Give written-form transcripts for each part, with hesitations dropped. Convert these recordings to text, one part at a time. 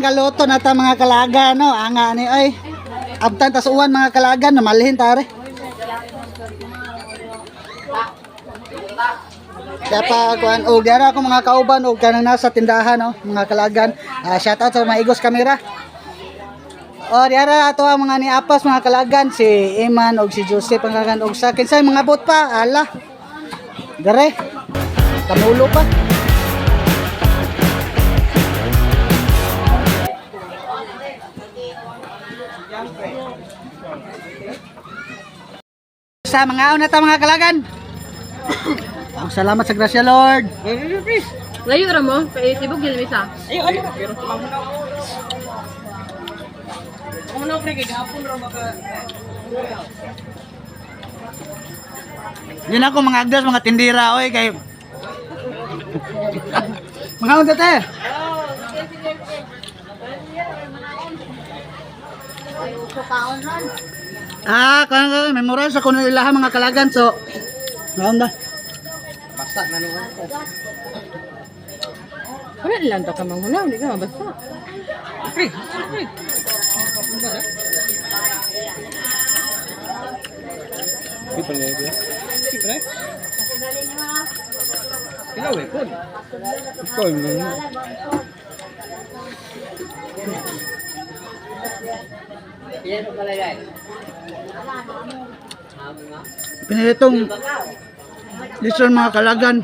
Galuto na ta, mga kalaga, no. Anga ni ay. Abtan tas uwan, mga kalaga, namalhin tare. Kaya pa kuan og diara ako, mga kauban, og kanang nasa tindahan, no, mga kalagan. Ah, shout out sa mga Igos Camera. O diara ato ang mga niapas, mga kalagan, si Iman og si Joseph ang kalagan og sa kinsay mga bot pa ala. Dere. Kamulo pa. Sa mga una ta, mga kalagan. Ang salamat sa grasya, Lord. Layo ra mo, kay tibok yun isa. Yun ako mga agdas, mga tindira, oy, kay mga unta te. Ah, kung memorial sa kuno ilaha, mga kalagan, so naon ba? Basta na naman. Wala lang to ka manghuna, hindi ka mabasa. Pre, pre. Pre. Ikaw eh, kun. Ikaw Pinilitong lechon, mga kalagan.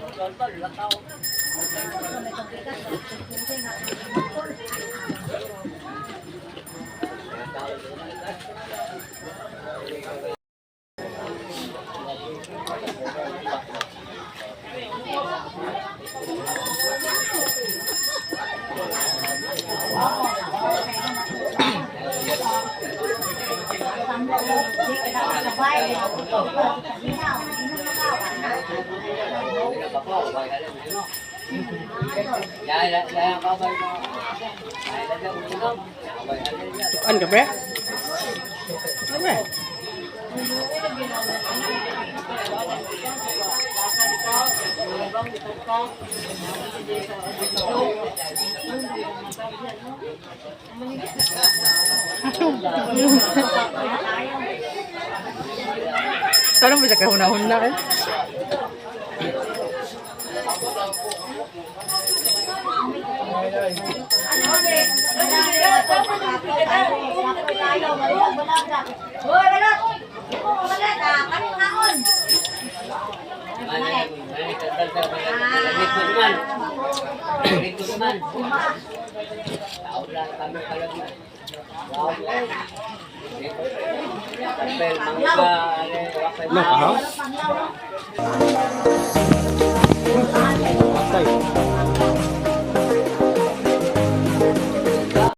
Tuan ka, pre? Pre. Parang bisa ka hunahuna eh. No, kahaw? Patay.